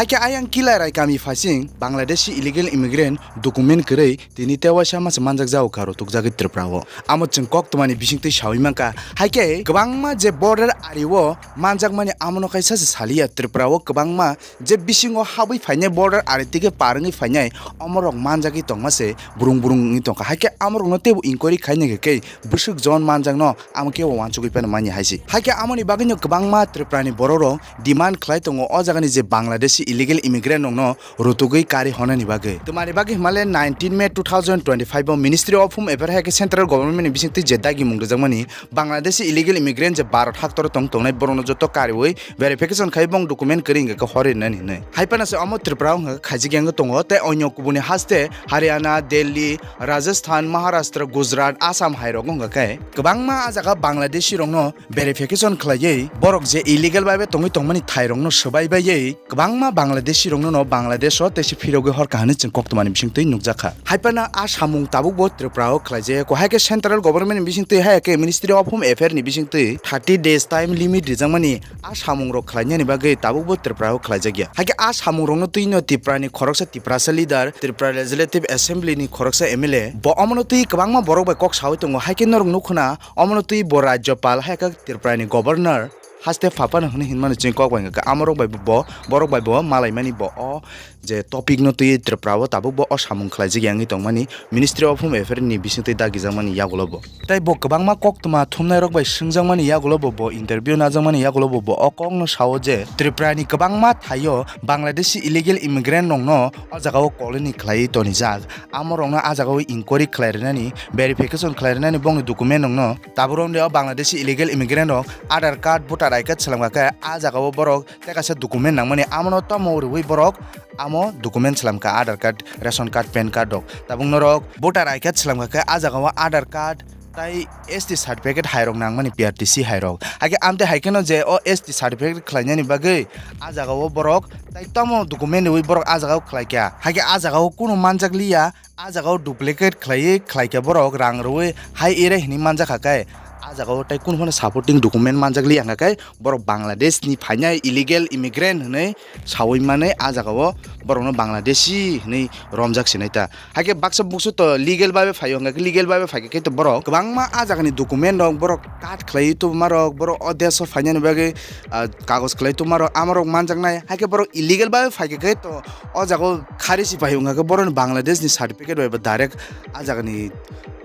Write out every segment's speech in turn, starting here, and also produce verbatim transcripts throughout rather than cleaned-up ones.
Haikhe ayang Kilarai kami phasing Bangladeshi illegal immigrant document kwrwi tini tewaisa masa manjak jao kha rwtukjagwi Tripura o. Amo chwng koktwmani bisingtwi sawi mankha. Haikhe kwbangma je border ari o manjakmani amono kaisa se saliya Tripura o kwbangma je bisingo habwi phainai border ari tike par wngwi phainai omorok manjagwi tongma se burung burung wngwi tongkha. Haikhe amorokno teibo inquiry khainai khe bwswk jon manjakno amo kebo uansugwi phano manya hai se. Haikhe amoni bagwino kwbangma Tripurani bororok demand khlai tongo o jagani je Bangladeshi illegal immigrant rokno rwtugwi kari honani bagwi. Twmani bagwi hwnmale nineteen May two thousand twenty-five o Ministry of Home Affairs haikhe Central Government ni bisingtwi je dagimung rwjakmani Bangladeshi illegal immigrant je Bharat haktor tong tongnai borokno joto kariwi verification khai bong document kwrwi hwnkhe hor rinani hinwi. Hai phano se omo Tripura o hwnkhe khaijak yang tongo tei onyo kubuni haste Haryana, Delhi, Rajasthan, Maharashtra, Gujarat, Assam hai rok wngkha khe kwbangma ah jaga Bangladeshi rokno verification khlaiwi borok je illegal bai tongwi tongmani thai rokno swbai baiwi kwbangma Bangladeshi rokno no Bangladesh o tei se phirogwi hor kahani chwng koktwmani bisingtwi nukjakha. Hai phano ah samung tabuk bo Tripura o khlaijak. Ko hai khe Central Government ni bisingtwi hai khe Ministry of Home Affairs ni bisingtwi thirty days time limit rijakmani ah samung rok khlainani bagwi tabuk bo Tripura o khlaijak ya. Hai khe ah samung rokno twi no Tripura ni khoroksa Tiprasa leader, Tripura Legislative Assembly ni khoroksa M L A bo omono twi kwbangma borok bai kok sawi tongo. Hai khe norok nukho na omono twi bo Rajyapal hai khe Tripura ni Governor haste phapano hwnwi hinmano chwng kok bai hwnkha khe amorok bai bo borok bai bo malaimani bo o je topic no twi Tripura o tabuk bo o samung khlaijak yangwi tongmani Ministry of Home Affairs ni bisingtwi dagijakmani yagulo bo. Tei bo kwbangma koktwma thumnairok bai swngjakmani yagulo bo, bo interview najakmani yagulo bo, bo o kokno sao je Tripura ni kwbangma thaio Bangladeshi illegal immigrant rokno o jagao colony khlaiwi tonijak. Amo rokno ah jagao inquiry khlai rwnani, verification khlai rwnani bongni document rokno. Tabuk rok o Bangladeshi illegal immigrant rok Aadhaar card, voter I card swlamkha khe ah jagao borok tei kaisa document nangmani amono tamo rwui borok amo document swlamkha Aadhaar card, ration card, pan card rok. Tabuk norok voter I card swlamkha khe ah jagao Aadhaar card tai S T certificate hai rok nangmani P R T C hai rok. Hai khe amtwi hai kheno je o S T certificate khlainani bagwi ah jagao borok tai tamo document rwui borok ah jagao khlaikha. Hai khe ah jagao kunu manjak liya. Ah jagao duplicate khlaiwi khlaikha borok rang rwui hai ere hinwi manjakha khe ah jagao tai kunu phano supporting document manjakli hwnkha khe borok Bangladesh ni phainai illegal immigrant hinwi sawi manwi ah jagao borokno Bangladeshi hinwi romjak sinai ta. Hai khe baksa buksu to legal bai phaio hwnkha khe legal bai phaikha khe to borok kwbangma ah jagani document rok borok cut khlaiwi tubuma rok borok o desh o phainani bagwi ah, kagoj khlai tubuma rok ama rok manjaknai. Hai khe borok illegal bai phaikha khe to o jaga o khari sipai wngkha khe boroni Bangladesh ni certificate bai bo direct ah jagani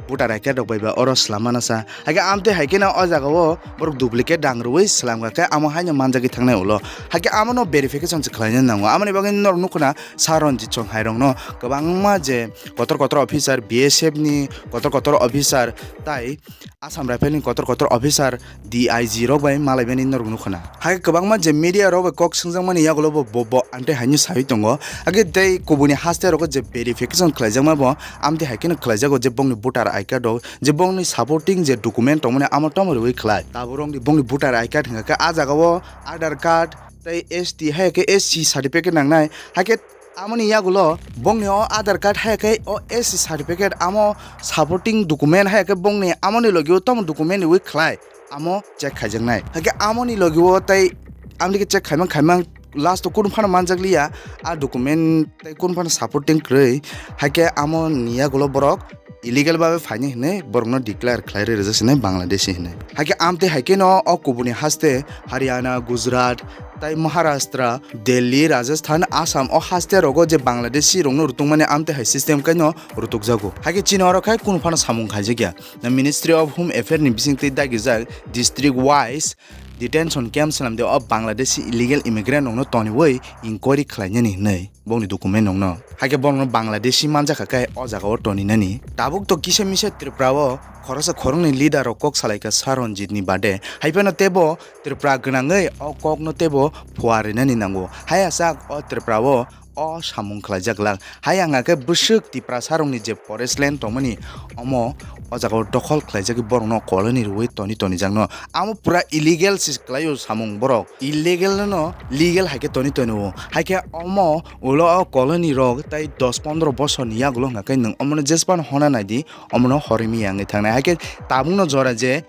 voter I card rok bai ba oro swlam mana sa. Hai khe amtwi hai kheno o jaga o borok duplicate rang rwui swlamkha khe amo haino manjagwi thangnai ulo. Hai khe amono verification se khlaina nango. Amoni bagwi norok nukho na Sir Ranjit Chong hai rokno kwbangma je kotor kotor officer, B S F ni kotor kotor officer tai Assam Rifle ni kotor kotor officer, D I G rok bai malaimani norok nukho na. Hai kwbangma je media rok bai kok swngjakmani yagulo bo, bo, bo amtwi haino sawi tongo. Hakhe tei kubuni haste rogo je verification khlaijakma bo amtwi hai kheno khlaijago je bongni voter I card rok, je bongni supporting je document tongmani amo tamo rwui khlai. Tabuk rokni bongni voter I card hwnkha khe ah jagao Aadhaar card tei S T hai khe S C certificate nangnai. Hakhe amoni yagulo bongni o Aadhaar card hai khe o S C certificate amo supporting document hai khe bongni amoni logio tamo document rwui khlai amo check khaijaknai. Hakhe amoni logio tei amtwi khe check khaimang khaimang last o kunu phano manjakliya a document tei kunu phano supporting kwrwi. Hakhe amoni yagulo borok illegal babe phaini hinwi borokno declare khlai rwi rwjak sinai Bangladeshi hinwi. Hakhe amtwi hai kheno o kubuni haste Haryana, Gujarat, tai Maharashtra, Delhi, Rajasthan, Assam o haste rogo je Bangladeshi rokno rutungmani amtwi hai system kaino rutukjago. Hakhe chini oro khai kunu phano samung khaijakya. Na Ministry of Home Affairs ni bisingtwi dagijak district wise detention camp swnamdi o Bangladeshi illegal immigrant rokno toniwi inquiry khlainani hinwi. Bongni document rokno. Hakhe borokno Bangladeshi manjakha khe o jagao toninani. Tabuk to kisa misa Tripura o khoroksa khoroknwi leader rok kok salaikha Sir Ranjit ni bade. Haiphano teibo Tripura gwnangwi o kokno teibo phuar rinani nango. Hai achak o Tripura o, o samung khlaijak glak. Hai wngkha khe bwswk Tiprasa rokni je forest land tongmani omo o jagao dokhol khlaijagwi borokno colony rwui toni tonijakno. Amo pura illegal se kwlaio samung borok. Illegal no legal hai khe toni tonio. Hai khe omo ulo o colony rok tai dos pondro bosor ni yagulo hwnkha khe nwng omono jespan hona naidi, omono horimi yangwi thangnai. Hai khe tabukno jora je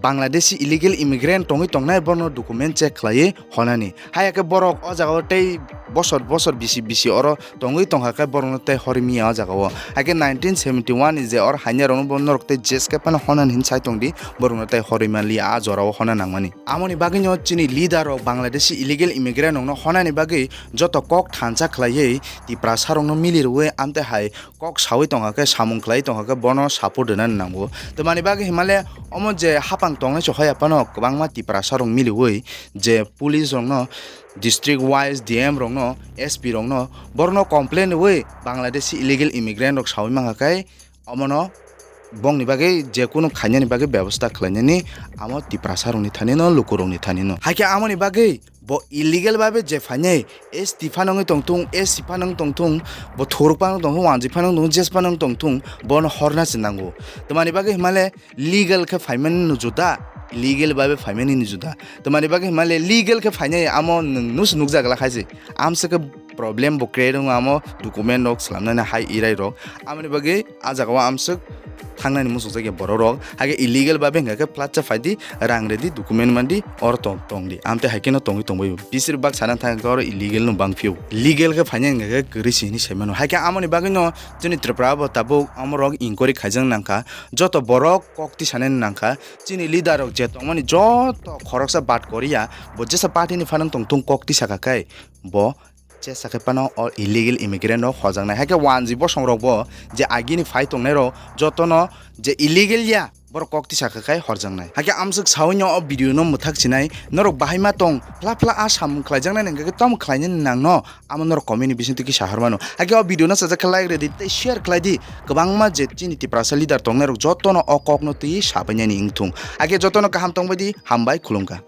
Bangladeshi illegal immigrant tongwi tongnai borno document check khlaiwi honani. Haya khe borok o jagao tei bosor bosor bisi bisi oro tongwi tongkha khe borokno tei horwi manya o jagao. Hai khe nineteen seventy one ni je or hainai rokno bo norok tei jeske phano honani hin sai tongdi, borokno tei horwi manliya a jorao hona nangmani. Amoni bagwino chini leader rok Bangladeshi illegal immigrant rokno honani bagwi joto kok thansa khlaiwi Tiprasa rokno milirwi amtwi hai kok sawi tongkha khe, samung khlai tongkha khe bono support rwnani nango. Tamani bagwi himale omo je hapang tongnai se hoya phano kwbangma Tiprasa rok miliwi je police rokno, district wise D M rokno, S P rokno, borokno complain rwui Bangladeshi illegal immigrant rok sawi mankha khe omono bongni bagwi je kunu khainani bagwi bebosta khlainani amo Tiprasa rokni thanino, luku rokni thanino. Hai khe amoni bagwi bo illegal babe je phainai, S T phano wngwi tongthung, S C phano wngwi tongthung, bo thuruk phano wngwi tongthung, wanjwi phano wngwi tongthung, jes phano wngwi tongthung, bono horna se nango. Tamani bagwi himale legal khe phaimani no juda, illegal babe phaimani no juda. Tamani bagwi himale legal khe phainai amo nwng nus nukjak la khaisi. Amswk khe problem bo create wngo amo document rok swlamnani hai irai rok. Amoni bagwi a jagao amswk thangnani muchukjakya borok rok. Hai khe illegal babe hingkha khe plat cha phaidi, rang redi, document mandi, oro tong, tongdi. Amtwi hai kheno tongwi tongbai. Bisir bak sana thang khe oro illegal no bang phio. Legal khe phainai hingkha khe kwrwi se hinwi sai mano. Hai khe amoni bagwi no chini Tripura bo tabuk amorok inquiry khaijak nangkha. Joto borok kok tisanani nangkha. Chini leader rok je tongmani joto khoroksa bad koria, bo jesa party ni phanang tongthung kok tisakha khe bo jesa khe phano o illegal immigrant rok horjaknai. Hai khe wanjwi bosong rok bo je agini phai tongnai rok jotono je illegal ya borok kok tisakha khe horjaknai. Hai khe amswk sawi no o video no mwthak sinai norok bahai ma tong phla phla a samung khlaijaknai hingkha khe tamo khlainani nangno amo norok comment ni bisingtwi kisa hormano. Hai khe o video no sajak khe like rwdi tei share khlaidi. Kwbangma je chini Tiprasa leader tongnai rok jotono o kok no twi sabainani wngthung. Hai khe jotono kaham tongbaidi, hambai khulumkha.